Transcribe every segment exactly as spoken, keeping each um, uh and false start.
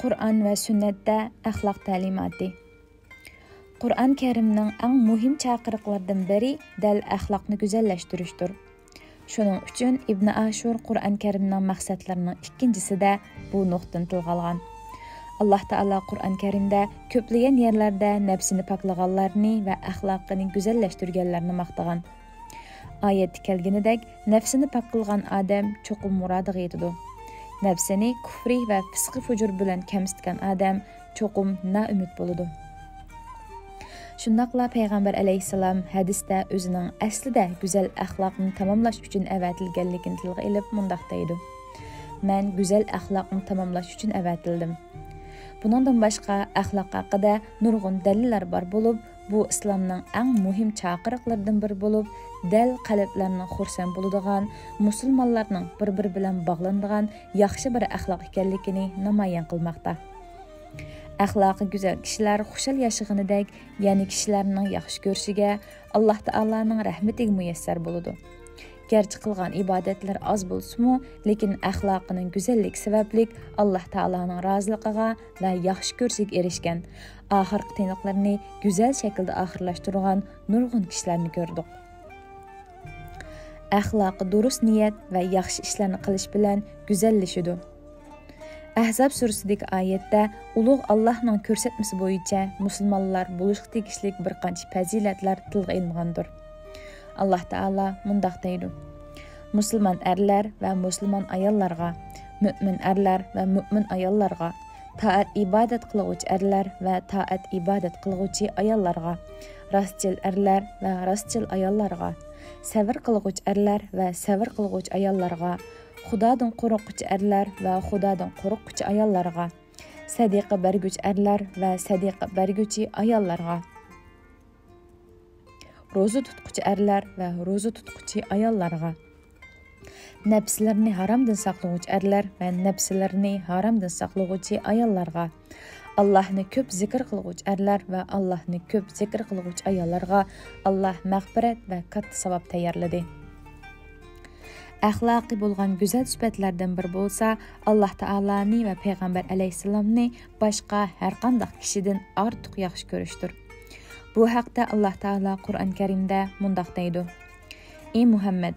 قۇرئان ۋە سۈننەتتە ئەخلاق تەلىماتى. قۇرئان كەرىمنىڭ ئەڭ مۇھىم چاقىرىقلىرىدىن بىرى دەل ئەخلاقنى گۈزەللەشتۈرۈشتۇر. شۇنىڭ ئۈچۈن ئىبنى ئاشۇر قۇرئان كەرىمنىڭ مەقسەتلىرىنىڭ ئىككىنچىسىدە بۇ نۇقتىنى تىلغا ئالغان. ئاللاھ تائالا قۇرئان كەرىمدە كۆپلىگەن يەرلەردە نەپسىنى پاكلىغانلارنى ۋە ئەخلاقىنى گۈزەللەشتۈرگەنلەرنى ماختىغان. ئايەتتە كەلگىنىدەك، نەپسىنى پاك قىلغان ئادەم چوقۇم مۇرادىغا يېتىدۇ. نەپسىنى كۇفرى ۋە فىسقى-فۇجۇر بىلەن كەمسىتكەن ئادەم چوقۇم نائۈمىد بولىدۇ. شۇنداقلا پەيغەمبەر ئەلەيھىسسالام ھەدىستە ئۆزىنىڭ ئەسلىدە گۈزەل ئەخلاقنى تاماملاش ئۈچۈن ئەۋەتىلگەنلىكىنى تىلغا ئېلىپ مۇنداق دەيدۇ: «مەن گۈزەل ئەخلاقنى تاماملاش ئۈچۈن ئەۋەتىلدىم.» بۇنىڭدىن باشقا ئەخلاق ھەققىدە نۇرغۇن دەلىللەر بار بولۇپ، بۇ ئىسلامنىڭ ئەڭ مۇھىم چاقىرىقلىرىدىن بىرى بولۇپ، دەل قەلبلەرنىڭ خۇرسەن بولىدىغان، مۇسۇلمانلارنىڭ بىر-بىرى بىلەن باغلىنىدىغان ياخشى بىر ئەخلاق ئىكەنلىكىنى نامايان قىلماقتا. ئەخلاقى گۈزەل كىشىلەر خۇشال ياشىغىنىدەك، يەنە كىشىلەرنىڭ ياخشى كۆرۈشىگە، ئاللاھ تائالانىڭ رەھمىتىگە مۇيەسسەر بولىدۇ. گەرچە قىلغان ئىبادەتلىرى ئاز بولسىمۇ، لېكىن ئەخلاقىنىڭ گۈزەللىكى سەۋەبلىك ئاللاھ تائالانىڭ رازىلىقىغا ۋە ياخشى كۆرۈشىگە ئېرىشكەن، ئاخىرقى تىنىقلىرىنى گۈزەل شەكىلدە ئاخىرلاشتۇرغان نۇرغۇن كىشىلەرنى كۆردۇق. ئەخلاقى دۇرۇس نىيەت ۋە ياخشى ئىشلارنى قىلىش بىلەن گۈزەللىشىدۇ. ئەھزاب سۈرىسىدىكى ئايەتتە ئۇلۇغ ئاللاھنىڭ كۆرسەتمىسى بويىچە مۇسۇلمانلار بولۇشقا تېگىشلىك بىر قانچە پەزىلەتلەر تىلغا ئېلىنغاندۇر. ئاللاھ تائالا مۇنداق دەيدۇ: «مۇسۇلمان ئەرلەر ۋە مۇسۇلمان ئاياللارغا، مۆمىن ئەرلەر ۋە مۆمىن ئاياللارغا، تائەت ئىبادەت قىلغۇچى ئەرلەر ۋە تائەت ئىبادەت قىلغۇچى ئاياللارغا، راستچىل ئەرلەر ۋە راستچىل ئاياللارغا، سەۋر قىلغۇچى ئەرلەر ۋە سەۋر قىلغۇچى ئاياللارغا، خۇدادىن قورققۇچى ئەرلەر ۋە خۇدادىن قورققۇچى ئاياللارغا، سەدىقە بەرگۈچى ئەرلەر ۋە سەدىقە بەرگۈچى ئاياللارغا، روزا تۇتقۇچى ئەرلەر ۋە روزا تۇتقۇچى ئاياللارغا، نەپسلىرىنى ھارامدىن ساقلىغۇچى ئەرلەر ۋە نەپسلىرىنى ھارامدىن ساقلىغۇچى ئاياللارغا، ئاللاھنى كۆپ زىكىر قىلغۇچى ئەرلەر ۋە ئاللاھنى كۆپ زىكىر قىلغۇچى ئاياللارغا ئاللاھ مەغپىرەت ۋە كاتتا ساۋاب تەييارلىدى.» ئەخلاقى بولغان گۈزەل سۈپەتلەردىن بىرى بولسا، ئاللاھ تائالانى ۋە پەيغەمبەر ئەلەيھىسسالامنى باشقا ھەرقانداق كىشىدىن ئارتۇق ياخشى كۆرۈشتۇر. بۇ ھەقتە ئاللاھ تائالا قۇرئان كەرىمدە مۇنداق دەيدۇ: «ئى مۇھەممەد،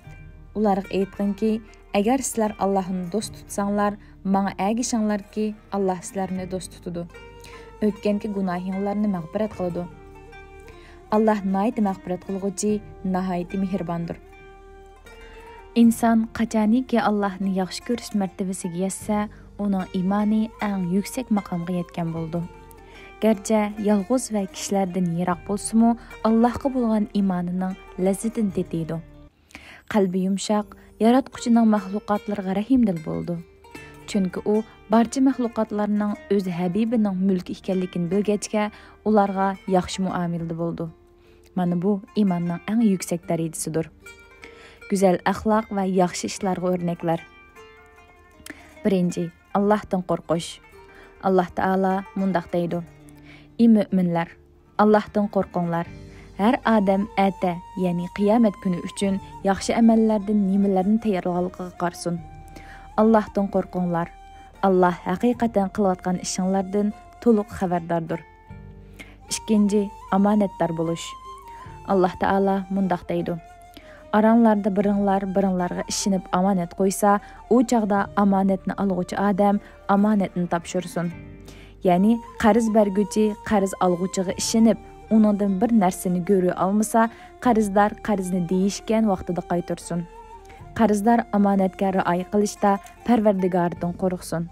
ئۇلارغا ئېيتقىنكى، ئەگەر سىلەر ئاللاھنى دوست تۇتساڭلار، ماڭا ئەگىشىڭلاركى، ئاللاھ سىلەرنى دوست تۇتىدۇ. ئۆتكەنكى گۇناھىڭلارنى مەغپىرەت قىلىدۇ. ئاللاھ ناھايىتى مەغپىرەت قىلغۇچى، ناھايىتى مېھرىباندۇر.» ئىنسان قاچانكى ئاللاھنى ياخشى كۆرۈش مەرتىۋىسىگە يەتسە، ئۇنىڭ ئىمانى ئەڭ يۈكسەك ماقامغا يەتكەن بولىدۇ. گەرچە يالغۇز ۋە كىشىلەردىن يىراق بولسىمۇ، ئاللاھقا بولغان ئىمانىنىڭ لەززىتىنى تېتىيدۇ. قەلبى يۇمشاق، ياراتقۇچىنىڭ مەخلۇقاتلىرىغا رەھىمدىل بولىدۇ. چۈنكى ئۇ بارچە مەخلۇقاتلارنىڭ ئۆز ھەبىبىنىڭ مۈلكى ئىكەنلىكىنى بىلگەچكە، ئۇلارغا ياخشى مۇئامىلىدە بولىدۇ. مانا بۇ ئىماننىڭ ئەڭ يۈكسەك دەرىجىسىدۇر. گۈزەل ئەخلاق ۋە ياخشى ئىشلارغا ئۆرنەكلەر. بىرىنچى، ئاللاھتىن قورقۇش. ئاللاھ تائالا مۇنداق دەيدۇ: «ئى مۆمىنلەر، ئاللاھتىن قورقۇڭلار. ھەر ئادەم ئەتە، يەنى قىيامەت كۈنى ئۈچۈن ياخشى ئەمەللەردىن نېمىلەرنى تەييارلىغانلىقىغا قارىسۇن. ئاللاھتىن قورقۇڭلار. ئاللاھ ھەقىقەتەن قىلىۋاتقان ئىشىڭلاردىن تولۇق خەۋەرداردۇر.» ئىككىنچى، ئامانەتدار بولۇش. ئاللاھ تائالا مۇنداق دەيدۇ: «ئاراڭلاردا بىرىڭلار بىرىڭلارغا ئىشىنىپ ئامانەت قويسا، ئۇ چاغدا ئامانەتنى ئالغۇچى ئادەم ئامانەتنى تاپشۇرسۇن.» يەنى قەرز بەرگۈچى قەرز ئالغۇچىغا ئىشىنىپ، ئۇنىڭدىن بىر نەرسىنى گۆرۈ ئالمىسا، قەرزدار قەرزنى دېيىشكەن ۋاقتىدا قايتۇرسۇن. قەرزدار ئامانەتكە رىئايە قىلىشتا پەرۋەردىگارىدىن قورقسۇن.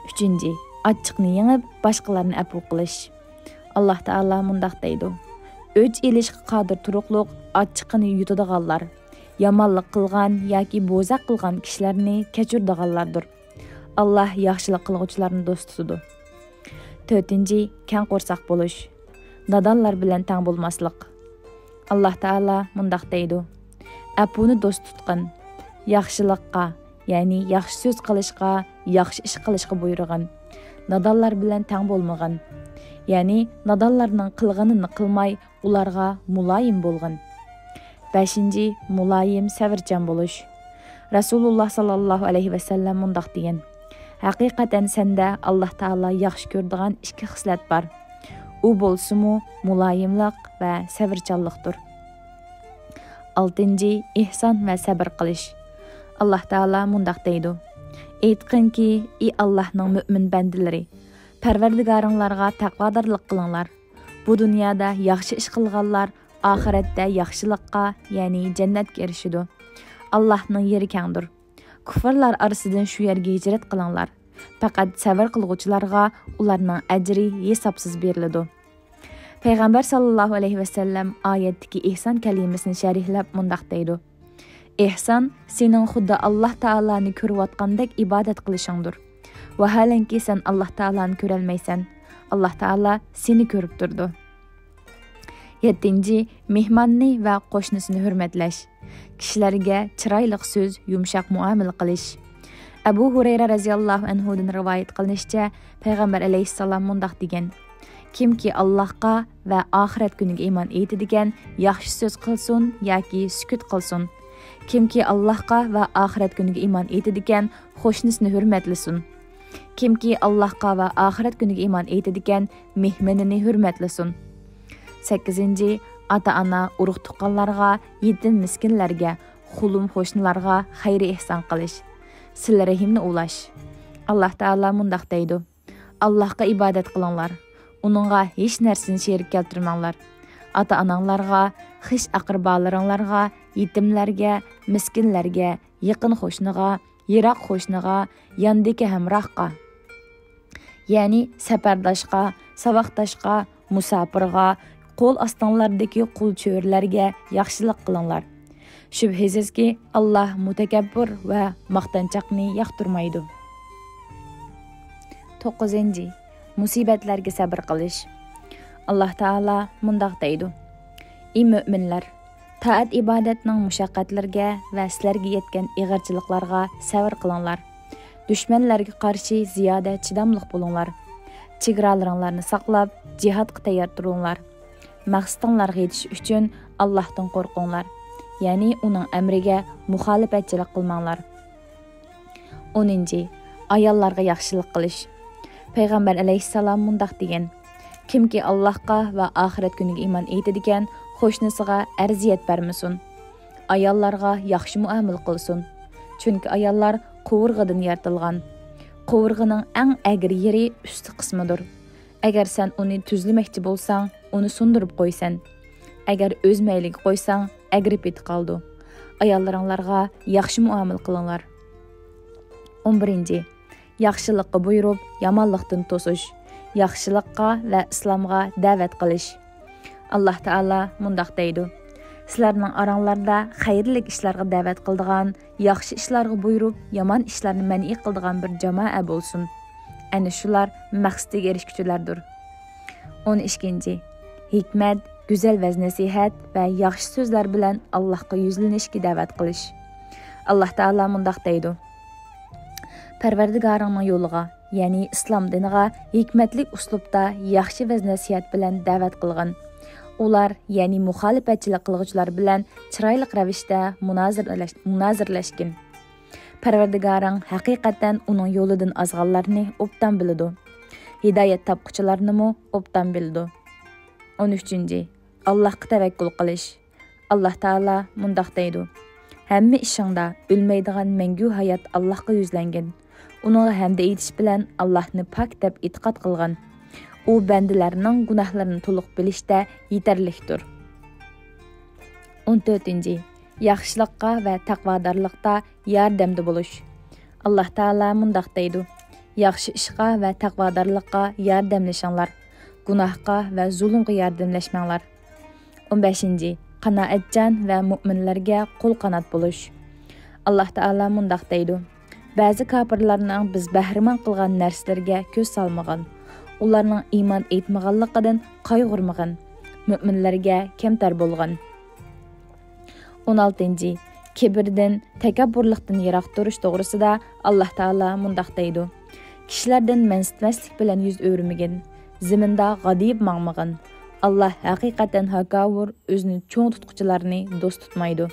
ئۈچىنچى، ئاچچىقنى يېڭىپ، باشقىلارنى ئەپۇ قىلىش. ئاللاھ تائالا مۇنداق دەيدۇ: «ئۆچ ئېلىشقا قادىر تۇرۇقلۇق ئاچچىقىنى يۇتىدىغانلار، يامانلىق قىلغان ياكى بوزەك قىلغان كىشىلەرنى كەچۈرىدىغانلاردۇر. ئاللاھ ياخشىلىق قىلغۇچىلارنى دوست تۇتىدۇ.» تۆتىنچى، كەڭ قورساق بولۇش. نادانلار بىلەن تەڭ بولماسلىق. ئاللاھ تائالا مۇنداق دەيدۇ: «ئەپۇنى دوست تۇتقىن. ياخشىلىققا، يەنى ياخشى سۆز قىلىشقا، ياخشى ئىش قىلىشقا بۇيرۇغىن. نادانلار بىلەن تەڭ بولمىغىن. يەنى نادانلارنىڭ قىلغىنىنى قىلماي، ئۇلارغا مۇلايىم بولغىن.» بەشىنچى، مۇلايىم، سەۋرچان بولۇش. رەسۇلۇللاھ ساللاللاھۇ ئەلەيھى ۋەسەللەم مۇنداق دېگەن: ھەقىقەتەن سەندە ئاللاھ تائالا ياخشى كۆرىدىغان ئىككى خىسلەت بار. ئۇ بولسىمۇ مۇلايىملىق ۋە سەۋرچانلىقتۇر. ئالتىنچى، ئېھسان ۋە سەبر قىلىش. ئاللاھ تائالا مۇنداق دەيدۇ: ئېيتقىنكى، ئى ئاللاھنىڭ مۆمىن بەندىلىرى، پەرۋەردىگارىڭلارغا تەقۋادارلىق قىلىڭلار. بۇ دۇنيادا ياخشى ئىش قىلغانلار ئاخىرەتتە ياخشىلىققا، يەنى جەننەتكە ئېرىشىدۇ. ئاللاھنىڭ يېرى كەڭدۇر. كۇففارلار ئارىسىدىن شۇ يەرگە ھىجرەت قىلىڭلار. پەقەت سەۋر قىلغۇچىلارغا ئۇلارنىڭ ئەجرى ھېسابسىز بېرىلىدۇ. پەيغەمبەر ساللاللاھۇ ئەلەيھى ۋەسەللەم ئايەتتىكى ئېھسان كەلىمىسىنى شەرھلەپ مۇنداق دەيدۇ: ئېھسان سېنىڭ خۇددى ئاللاھ تائالانى كۆرۈۋاتقاندەك ئىبادەت قىلىشىڭدۇر. ۋاھالەنكى، سەن ئاللاھ تائالانى كۆرەلمەيسەن، ئاللاھ تائالا سېنى كۆرۈپ تۇرىدۇ. يەتتىنچى، مېھماننى ۋە قوشنىسىنى ھۆرمەتلەش. كىشىلەرگە چىرايلىق سۆز، يۇمشاق مۇئامىلە قىلىش. ئەبۇ ھۇرەيرە رەزىياللاھۇ ئەنھۇدىن رىۋايەت قىلىنىشىچە، پەيغەمبەر ئەلەيھىسسالام مۇنداق دېگەن: كىمكى ئاللاھقا ۋە ئاخىرەت كۈنىگە ئىمان ئېيتىدىكەن، ياخشى سۆز قىلسۇن ياكى سۈكۈت قىلسۇن. كىمكى ئاللاھقا ۋە ئاخىرەت كۈنىگە ئىمان ئېيتىدىكەن، قوشنىسىنى ھۆرمەتلىسۇن. كىمكى ئاللاھقا ۋە ئاخىرەت كۈنىگە ئىمان ئېيتىدىكەن، مېھمىنىنى ھۆرمەتلىسۇن. سەككىزىنچى، ئاتا-ئانا، ئۇرۇق-تۇغقانلارغا، يېتىم مىسكىنلەرگە، قولۇم قوشنىلارغا خەير ئېھسان قىلىش، سىلە رەھىمنى ئۇلاش. ئاللاھ تائالا مۇنداق دەيدۇ: ئاللاھقا ئىبادەت قىلىڭلار، ئۇنىڭغا ھېچ نەرسىنى شېرىك كەلتۈرمەڭلار. ئاتا-ئاناڭلارغا، خىش ئەقرىبالىرىڭلارغا، يېتىملەرگە، مىسكىنلەرگە، يېقىن قوشنىغا، يىراق قوشنىغا، ياندىكى ھەمراھقا، يەنى سەپەرداشقا، ساۋاقداشقا، مۇساپىرغا، قول ئاستىڭلاردىكى قۇل چۆرىلەرگە ياخشىلىق قىلىڭلار. شۈبھىسىزكى، ئاللاھ مۇتەكەببۇر ۋە ماختانچاقنى ياقتۇرمايدۇ. توققۇزىنچى، مۇسىبەتلەرگە سەبىر قىلىش. ئاللاھ تائالا مۇنداق دەيدۇ: ئى مۆمىنلەر، تائەت-ئىبادەتنىڭ مۇشەققەتلىرىگە ۋە سىلەرگە يەتكەن ئېغىرچىلىقلارغا سەۋر قىلىڭلار. دۈشمەنلەرگە قارشى زىيادە چىداملىق بولۇڭلار. چېگرالىرىڭلارنى ساقلاپ، جىھادقا تەييار تۇرۇڭلار. مەقسىتىڭلارغا يېتىش ئۈچۈن ئاللاھتىن قورقۇڭلار، يەنى ئۇنىڭ ئەمرىگە مۇخالىپەتچىلىك قىلماڭلار. ئونىنچى، ئاياللارغا ياخشىلىق قىلىش. پەيغەمبەر ئەلەيھىسسالام مۇنداق دېگەن: كىمكى ئاللاھقا ۋە ئاخىرەت كۈنىگە ئىمان ئېيتىدىكەن، قوشنىسىغا ئەزىيەت بەرمىسۇن. ئاياللارغا ياخشى مۇئامىلە قىلسۇن. چۈنكى ئاياللار قوۋۇرغىدىن يارىتىلغان. قوۋۇرغىنىڭ ئەڭ ئەگرى يېرى ئۈستى قىسمىدۇر. ئەگەر سەن ئۇنى تۈزلىمەكچى بولساڭ، ئۇنى سۇندۇرۇپ قويىسەن. ئەگەر ئۆز مەيلىگە قويساڭ، ئەگرى پېتى قالىدۇ. ئاياللىرىڭلارغا ياخشى مۇئامىلە قىلىڭلار. ئون بىرىنچى، ياخشىلىققا بۇيرۇپ، يامانلىقتىن توسۇش، ياخشىلىققا ۋە ئىسلامغا دەۋەت قىلىش. ئاللاھ تائالا مۇنداق دەيدۇ: سىلەرنىڭ ئاراڭلاردا خەيرلىك ئىشلارغا دەۋەت قىلىدىغان، ياخشى ئىشلارغا بۇيرۇپ، يامان ئىشلارنى مەنئى قىلىدىغان بىر جامائە بولسۇن. ئەنە شۇلار مەقسىتىگە ئېرىشكۈچىلەردۇر. ئون ئىككىنچى، ھېكمەت، گۈزەل ۋەز-نەسىھەت ۋە ياخشى سۆزلەر بىلەن ئاللاھقا يۈزلىنىشكە دەۋەت قىلىش. ئاللاھ تائالا مۇنداق دەيدۇ: پەرۋەردىگارىڭنىڭ يولىغا، يەنى ئىسلام دىنىغا ھېكمەتلىك ئۇسلۇبتا ياخشى ۋەز-نەسىھەت بىلەن دەۋەت قىلغىن. ئۇلار، يەنى مۇخالىپەتچىلىك قىلغۇچىلار بىلەن چىرايلىق رەۋىشتە مۇنازىرىلەش-، مۇنازىرىلەشكىن. پەرۋەردىگارىڭ ھەقىقەتەن ئۇنىڭ يولىدىن ئازغانلارنى ئوبدان بىلىدۇ. ھىدايەت تاپقۇچىلارنىمۇ ئوبدان بىلىدۇ. ئون ئۈچىنچى، ئاللاھقا تەۋەككۈل قىلىش. ئاللاھ تائالا مۇنداق دەيدۇ: ھەممە ئىشىڭدا ئۆلمەيدىغان مەڭگۈ ھايات ئاللاھقا يۈزلەنگىن. ئۇنىڭغا ھەمدە ئېيتىش بىلەن ئاللاھنى پاك دەپ ئېتىقاد قىلغىن. ئۇ بەندىلەرنىڭ گۇناھلىرىنى تولۇق بىلىشتە يېتەرلىكتۇر. ئون تۆتىنچى، ياخشىلىققا ۋە تەقۋادارلىقتا ياردەمدە بولۇش. ئاللاھ تائالا مۇنداق دەيدۇ: ياخشى ئىشقا ۋە تەقۋادارلىققا ياردەملىشىڭلار، گۇناھقا ۋە زۇلۇمغا ياردەملەشمەڭلار. ئون بەشىنچى، قانائەتچان ۋە مۆمىنلەرگە قول قانات بولۇش. ئاللاھ تائالا مۇنداق دەيدۇ: بەزى كاپىرلارنىڭ بىز بەھرىمەن قىلغان نەرسىلىرىگە كۆز سالمىغىن. ئۇلارنىڭ ئىمان ئېيتمىغانلىقىدىن قايغۇرمىغىن. مۆمىنلەرگە كەمتەر بولغىن. ئون ئالتىنچى، كىبىردىن، تەكەببۇرلۇقتىن يىراق تۇرۇش توغرىسىدا ئاللاھ تائالا مۇنداق دەيدۇ: كىشىلەردىن مەنسىتمەسلىك بىلەن يۈز ئۆرۈمىگىن، زېمىندا غادىيىپ ماڭمىغىن. ئاللاھ ھەقىقەتەن ھاكاۋۇر، ئۆزىنى چوڭ تۇتقۇچىلارنى دوست تۇتمايدۇ.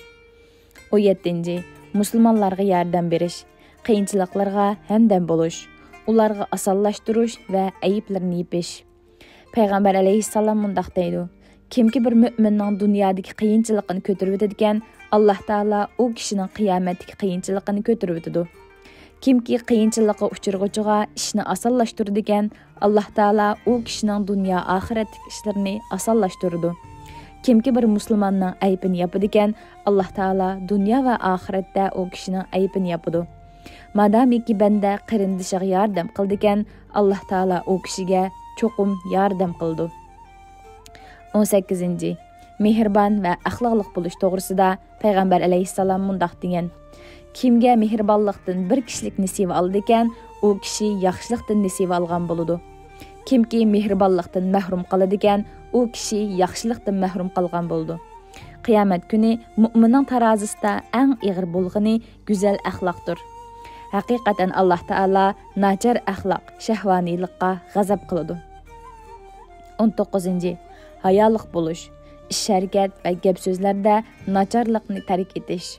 ئون يەتتىنچى، مۇسۇلمانلارغا ياردەم بېرىش، قىيىنچىلىقلارغا ھەمدەم بولۇش، ئۇلارغا ئاسانلاشتۇرۇش ۋە ئەيىبلىرىنى يېپىش. پەيغەمبەر ئەلەيھىسسالام مۇنداق دەيدۇ: كىمكى بىر مۆمىننىڭ دۇنيادىكى قىيىنچىلىقىنى كۆتۈرۈۋېتىدىكەن، ئاللاھ تائالا ئۇ كىشىنىڭ قىيامەتتىكى قىيىنچىلىقىنى كۆتۈرۈۋېتىدۇ. كىمكى قىيىنچىلىققا ئۇچرىغۇچىغا ئىشنى ئاسانلاشتۇرىدىكەن، ئاللاھ تائالا ئۇ كىشىنىڭ دۇنيا ئاخىرەتتىكى ئىشلىرىنى ئاسانلاشتۇرىدۇ. كىمكى بىر مۇسۇلماننىڭ ئەيىبىنى ياپىدىكەن، ئاللاھ تائالا دۇنيا ۋە ئاخىرەتتە ئۇ كىشىنىڭ ئەيىبىنى ياپىدۇ. مادامىكى بەندە قېرىندىشىغا ياردەم قىلىدىكەن، ئاللاھ تائالا ئۇ كىشىگە چوقۇم ياردەم قىلىدۇ. ئون سەككىزىنچى، مېھرىبان ۋە ئەخلاقلىق بولۇش توغرىسىدا پەيغەمبەر ئەلەيھىسسالام مۇنداق دېگەن: كىمگە مېھرىبانلىقتىن بىر كىشىلىك نېسىۋە ئالىدىكەن، ئۇ كىشى ياخشىلىقتىن نېسىۋە ئالغان بولىدۇ. كىمكى مېھرىبانلىقتىن مەھرۇم قالىدىكەن، ئۇ كىشى ياخشىلىقتىن مەھرۇم قالغان بولىدۇ. قىيامەت كۈنى مۆمىننىڭ تارازىسىدا ئەڭ ئېغىر بولغىنى گۈزەل ئەخلاقتۇر. ھەقىقەتەن ئاللاھ تائالا ناچار ئەخلاق، شەھۋانىيلىققا غەزەپ قىلىدۇ. ئون توققۇزىنچى، ھايالىق بولۇش، ئىش-ھەرىكەت ۋە گەپ-سۆزلەردە ناچارلىقنى تەرك ئېتىش.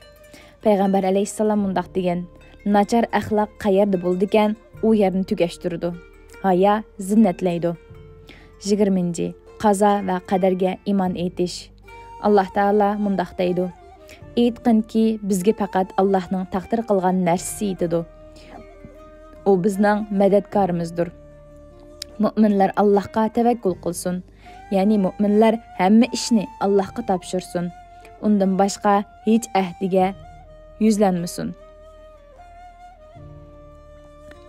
پەيغەمبەر ئەلەيھىسسالام مۇنداق دېگەن: ناچار ئەخلاق قەيەردە بولىدىكەن، ئۇ يەرنى تۈگەشتۈرىدۇ. ھايا زىننەتلەيدۇ. يىگىرمىنچى، قازا ۋە قەدەرگە ئىمان ئېيتىش. ئاللاھ تائالا مۇنداق دەيدۇ: ئېيتقىنكى، بىزگە پەقەت ئاللاھنىڭ تەقدىر قىلغان نەرسىسى يېتىدۇ. ئۇ بىزنىڭ مەدەتكارىمىزدۇر. مۆمىنلەر ئاللاھقا تەۋەككۈل قىلسۇن. يەنى مۆمىنلەر ھەممە ئىشنى ئاللاھقا تاپشۇرسۇن. ئۇندىن باشقا ھېچ ئەھدىگە يۈزلەنمىسۇن.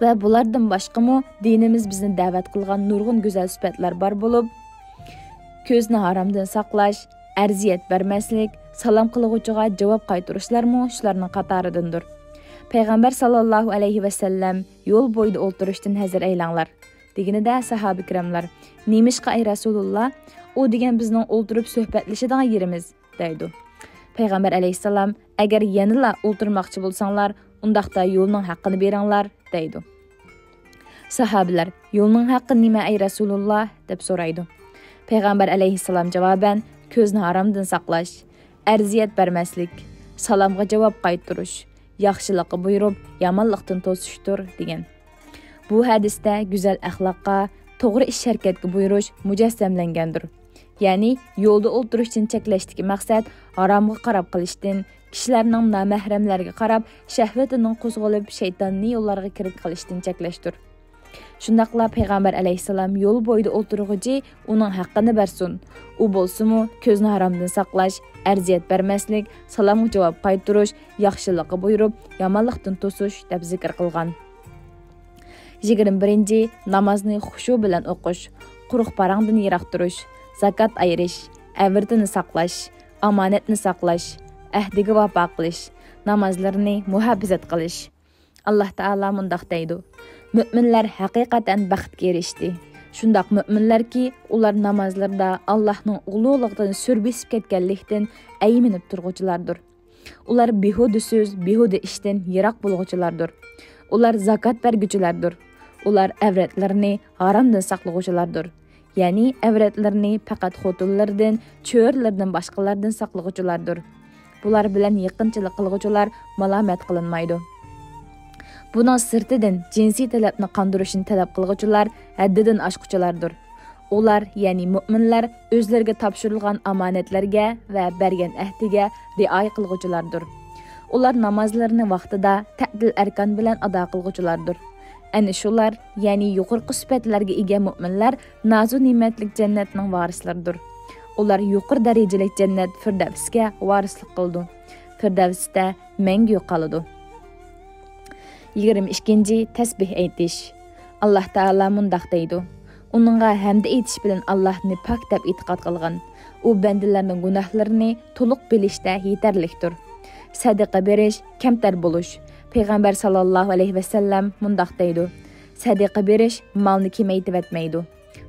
ۋە بۇلاردىن باشقىمۇ دىنىمىز بىزنى دەۋەت قىلغان نۇرغۇن گۈزەل سۈپەتلەر بار بولۇپ، كۆزنى ھارامدىن ساقلاش، ئەرزىيەت بەرمەسلىك، سالام قىلغۇچىغا جاۋاب قايتۇرۇشلارمۇ شۇلارنىڭ قاتارىدىندۇر. پەيغەمبەر ساللاللاھۇ ئەلەيھى ۋەسەللەم يول بويىدا ئولتۇرۇشتىن ھەزەر ئەيلەڭلار، دېگىنىدە ساھابە كىراملار: نېمىشقا ئەي رەسۇلۇللا؟ ئۇ دېگەن بىزنىڭ ئولتۇرۇپ سۆھبەتلىشىدىغان يېرىمىز، دەيدۇ. پەيغەمبەر ئەلەيھىسسالام: ئەگەر يەنىلا ئولتۇرماقچى بولساڭلار، ئۇنداقتا يولنىڭ ھەققىنى بېرىڭلار، دەيدۇ. ساھابىلەر: يولنىڭ ھەققى نېمە ئەي رەسۇلۇللا؟ دەپ سورايدۇ. پەيغەمبەر ئەلەيھىسسالام جاۋابەن: كۆزنى ھارامدىن ساقلاش، ئەرزىيەت بەرمەسلىك، سالامغا جاۋاب قايتۇرۇش، ياخشىلىققا بۇيرۇپ، يامانلىقتىن توسۇشتۇر، دېگەن. بۇ ھەدىستە گۈزەل ئەخلاققا، توغرا ئىش-ھەرىكەتكە بۇيرۇش مۇجەسسەملەنگەندۇر. يەنى يولدا ئولتۇرۇشتىن چەكلەشتىكى مەقسەت ھارامغا قاراپ قېلىشتىن، كىشىلەرنىڭ نامەھرەملەرگە قاراپ شەھۋىتىنىڭ قوزغىلىپ شەيتانىي يوللارغا كىرىپ قېلىشتىن چەكلەشتۇر. شۇنداقلا پەيغەمبەر ئەلەيھىسسالام يول بويىدا ئولتۇرغۇچى ئۇنىڭ ھەققىنى بەرسۇن. ئۇ بولسىمۇ كۆزنى ھارامدىن ساقلاش، ئەرزىيەت بەرمەسلىك، سالامغا جاۋاب قايتۇرۇش، ياخشىلىققا بۇيرۇپ، يامانلىقتىن توسۇش دەپ زىكىر قىلغان. يىگىرمە بىرىنچى، نامازنى خۇشۇ بىلەن ئوقۇش، قۇرۇق پاراڭدىن يىراق تۇرۇش، زاكات ئايرىش، ئەۋرىتىنى ساقلاش، ئامانەتنى ساقلاش، ئەھدىگە ۋاپا قىلىش، نامازلىرىنى مۇھاپىزەت قىلىش. ئاللاھ تائالا مۇنداق دەيدۇ: مۆمىنلەر ھەقىقەتەن بەختكە ئېرىشتى. شۇنداق مۆمىنلەركى، ئۇلار نامازلىرىدا ئاللاھنىڭ ئۇلۇغلۇقىدىن سۈر بېسىپ كەتكەنلىكتىن ئەيمىنىپ تۇرغۇچىلاردۇر. ئۇلار بىھۇدە سۆز، بىھۇدە ئىشتىن يىراق بولغۇچىلاردۇر. ئۇلار زاكات بەرگۈچىلەردۇر. ئۇلار ئەۋرەتلىرىنى ھارامدىن ساقلىغۇچىلاردۇر. يەنى ئەۋرەتلىرىنى پەقەت خوتۇنلىرىدىن، چۆرىلىرىدىن باشقىلاردىن ساقلىغۇچىلاردۇر. بۇلار بىلەن يېقىنچىلىق قىلغۇچىلار مالامەت قىلىنمايدۇ. بۇنىڭ سىرتىدىن جىنسىي تەلەپنى قاندۇرۇشنى تەلەپ قىلغۇچىلار ھەددىدىن ئاشقۇچىلاردۇر. ئۇلار، يەنى مۆمىنلەر، ئۆزلىرىگە تاپشۇرۇلغان ئامانەتلەرگە ۋە بەرگەن ئەھدىگە رىئايە قىلغۇچىلاردۇر. ئۇلار نامازلىرىنى ۋاقتىدا، تەتىل ئەركان بىلەن ئادا قىلغۇچىلاردۇر. ئەنە شۇلار، يەنى يۇقىرىقى سۈپەتلەرگە ئىگە مۆمىنلەر نازۇ نېمەتلىك جەننەتنىڭ ۋارىسلىرىدۇر. ئۇلار يۇقىرى دەرىجىلىك جەننەت فىردەۋسكە ۋارىسلىق قىلىدۇ. فىردەۋستە مەڭگۈ قالىدۇ. يىگىرمە ئىككىنچى، تەسبىھ ئېيتىش. ئاللاھ تائالا مۇنداق دەيدۇ: ئۇنىڭغا ھەمدە ئېيتىش بىلەن ئاللاھنى پاك دەپ ئېتىقاد قىلغىن. ئۇ بەندىلەرنىڭ گۇناھلىرىنى تولۇق بىلىشتە يېتەرلىكتۇر. سەدىقە بېرىش، كەمتەر بولۇش. پەيغەمبەر ساللاللاھۇ ئەلەيھى ۋەسەللەم مۇنداق دەيدۇ: سەدىقە بېرىش مالنى كېمەيتىۋەتمەيدۇ.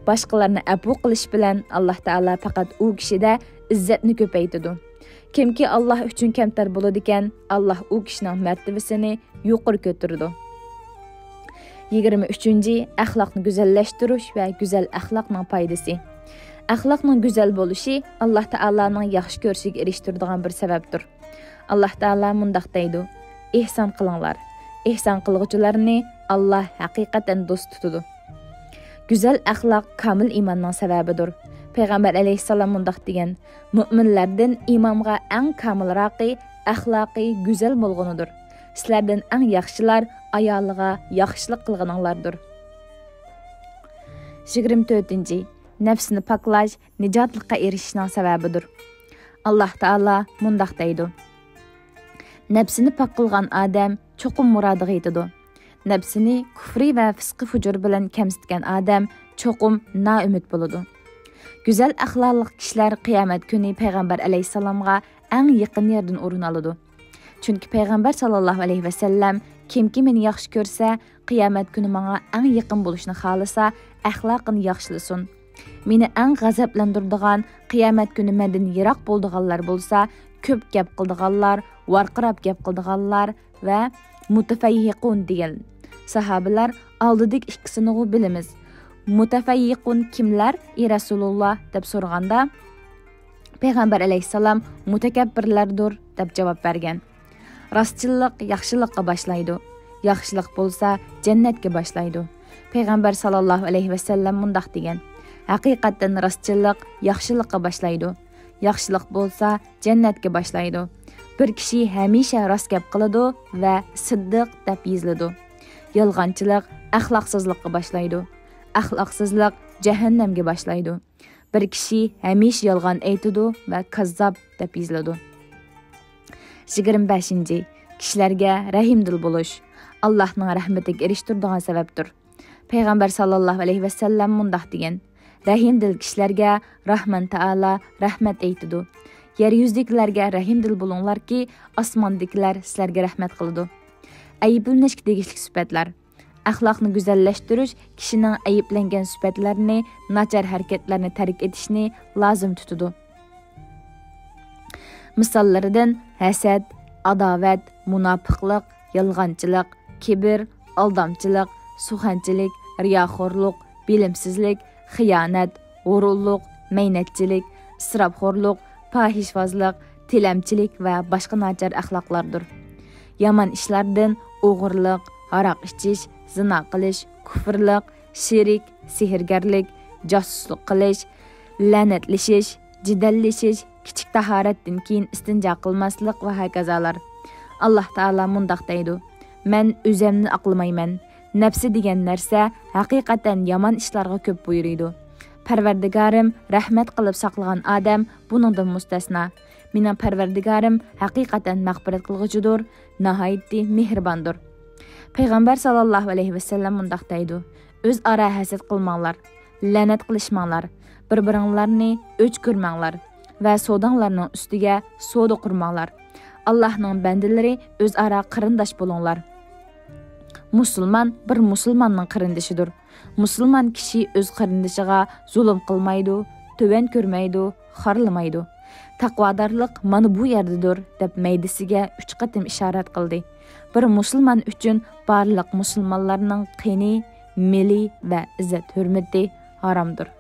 باشقىلارنى ئەپۇ قىلىش بىلەن ئاللاھ تائالا پەقەت ئۇ كىشىدە ئىززەتنى كۆپەيتىدۇ. كىمكى ئاللاھ ئۈچۈن كەمتەر بولىدىكەن، ئاللاھ ئۇ كىشىنىڭ مەرتىۋىسىنى يۇقىرى كۆتۈرىدۇ. يىگىرمە ئۈچىنچى، ئەخلاقنى گۈزەللەشتۈرۈش ۋە گۈزەل ئەخلاقنىڭ پايدىسى. ئەخلاقنىڭ گۈزەل بولۇشى ئاللاھ تائالانىڭ ياخشى كۆرۈشىگە ئېرىشتۈرىدىغان بىر سەۋەبتۇر. ئاللاھ تائالا مۇنداق دەيدۇ: ئېھسان قىلىڭلار، ئېھسان قىلغۇچىلارنى ئاللا ھەقىقەتەن دوست تۇتىدۇ. گۈزەل ئەخلاق كامىل ئىماننىڭ سەۋەبىدۇر. پەيغەمبەر ئەلەيھىسسالام مۇنداق دېگەن: «مۆمىنلەردىن ئىمامغا ئەڭ كامىلراقى ئەخلاقى گۈزەل بولغىنىدۇر. سىلەردىن ئەڭ ياخشىلار ئايالىغا ياخشىلىق قىلغىنىڭلاردۇر.» يىگىرمە تۆتىنچى، نەپسىنى پاكلاش نىجاتلىققا ئېرىشىشنىڭ سەۋەبىدۇر. ئاللا تائالا مۇنداق دەيدۇ: «نەپسىنى پاك قىلغان ئادەم چوقۇم مۇرادىغا يېتىدۇ. نەپسىنى كۇفرى ۋە فىسقى فۇجۇر بىلەن كەمسىتكەن ئادەم چوقۇم نائۈمىد بولىدۇ.» گۈزەل ئەخلاقلىق كىشىلەر قىيامەت كۈنى پەيغەمبەر ئەلەيھىسسالامغا ئەڭ يېقىن يەردىن ئورۇن ئالىدۇ. چۈنكى پەيغەمبەر ساللاللاھۇ ئەلەيھى ۋەسەللەم: «كىمكى مېنى ياخشى كۆرسە، قىيامەت كۈنى ماڭا ئەڭ يېقىن بولۇشنى خالىسا، ئەخلاقىنى ياخشىلىسۇن. مېنى ئەڭ غەزەپلەندۈرىدىغان، قىيامەت كۈنى مەندىن يىراق بولىدىغانلار بولسا، كۆپ گەپ قىلىدىغانلار، ۋارقىراپ گەپ قىلىدىغانلار ۋە مۇتەفەييىقۇن» دېگەن. ساھابىلەر: «ئالدىدىكى ئىككىسىنىغۇ بىلىمىز. مۇتەفەييىقۇن كىملەر، ئى رەسۇلۇللا؟» دەپ سورىغاندا، پەيغەمبەر ئەلەيھىسسالام: «مۇتەكەببىرلەردۇر» دەپ جاۋاب بەرگەن. راستچىللىق ياخشىلىققا باشلايدۇ، ياخشىلىق بولسا جەننەتكە باشلايدۇ. پەيغەمبەر ساللاللاھۇ ئەلەيھى ۋەسەللەم مۇنداق دېگەن: «ھەقىقەتەن راستچىللىق ياخشىلىققا باشلايدۇ، ياخشىلىق بولسا جەننەتكە باشلايدۇ. بىر كىشى ھەمىشە راست گەپ قىلىدۇ ۋە سىددىق دەپ يېزىلىدۇ. يالغانچىلىق ئەخلاقسىزلىققا باشلايدۇ، ئەخلاقسىزلىق جەھەننەمگە باشلايدۇ. بىر كىشى ھەمىشە يالغان ئېيتىدۇ ۋە كاززاپ دەپ يېزىلىدۇ.» يىگىرمە بەشىنچى، كىشىلەرگە رەھىمدىل بولۇش ئاللاھنىڭ رەھمىتىگە ئېرىشتۈرىدىغان سەۋەبتۇر. پەيغەمبەر ساللاللاھۇ ئەلەيھى ۋەسەللەم مۇنداق دېگەن: «رەھىمدىل كىشىلەرگە راھمان تائالا رەھمەت ئېيتىدۇ. يەر يۈزىدىكىلەرگە رەھىمدىل بولۇڭلاركى، ئاسماندىكىلەر سىلەرگە رەھمەت قىلىدۇ.» ئەيىبلىنىشكە تېگىشلىك سۈپەتلەر. ئەخلاقنى گۈزەللەشتۈرۈش كىشىنىڭ ئەيىبلەنگەن سۈپەتلەرنى، ناچار ھەرىكەتلەرنى تەرك ئېتىشنى لازىم تۇتىدۇ. مىساللىرىدىن ھەسەت، ئاداۋەت، مۇناپىقلىق، يالغانچىلىق، كىبىر، ئالدامچىلىق، سۇخەنچىلىك، رىياخورلۇق، بىلىمسىزلىك، خىيانەت، ھورۇنلۇق، مەينەتچىلىك، ئىسراپخورلۇق، پاھىشۋازلىق، تىلەمچىلىك ۋە باشقا ناچار ئەخلاقلاردۇر. يامان ئىشلاردىن ئوغرىلىق، ھاراق ئىچىش، زىنا قىلىش، كۇفرلۇق، شېرىك، سېھىرگەرلىك، جاسۇسلۇق قىلىش، لەنەتلىشىش، جېدەللىشىش، كىچىك تاھارەتتىن كېيىن ئىستىنجا قىلماسلىق ۋە ھاكازالار. ئاللا تائالا مۇنداق دەيدۇ: «مەن ئۆزەمنى ئاقلىمايمەن. نەپسى دېگەن نەرسە ھەقىقەتەن يامان ئىشلارغا كۆپ بۇيرۇيدۇ. پەرۋەردىگارىم رەھمەت قىلىپ ساقلىغان ئادەم بۇنىڭدىن مۇستەسنا. مېنىڭ پەرۋەردىگارىم ھەقىقەتەن مەغپىرەت قىلغۇچىدۇر، ناھايىتى مېھرىباندۇر.» پەيغەمبەر ساللاللاھۇ ئەلەيھى ۋەسەللەم مۇنداق دەيدۇ: «ئۆزئارا ھەسەت قىلماڭلار، لەنەت قىلىشماڭلار، بىر-بىرىڭلارنى ئۆچ كۆرمەڭلار ۋە سوداڭلارنىڭ ئۈستىگە سودا قۇرماڭلار. ئاللاھنىڭ بەندىلىرى، ئۆزئارا قېرىنداش بولۇڭلار. مۇسۇلمان بىر مۇسۇلماننىڭ قېرىندىشىدۇر. مۇسۇلمان كىشى ئۆز قېرىندىشىغا زۇلۇم قىلمايدۇ، تۆۋەن كۆرمەيدۇ، خارلىمايدۇ. تەقۋادارلىق مانا بۇ يەردىدۇر» دەپ مەيدىسىگە ئۈچ قېتىم ئىشارەت قىلدى. بىر مۇسۇلمان ئۈچۈن بارلىق مۇسۇلمانلارنىڭ قېنى، مېلى ۋە ئىززەت ھۆرمىتى ھارامدۇر.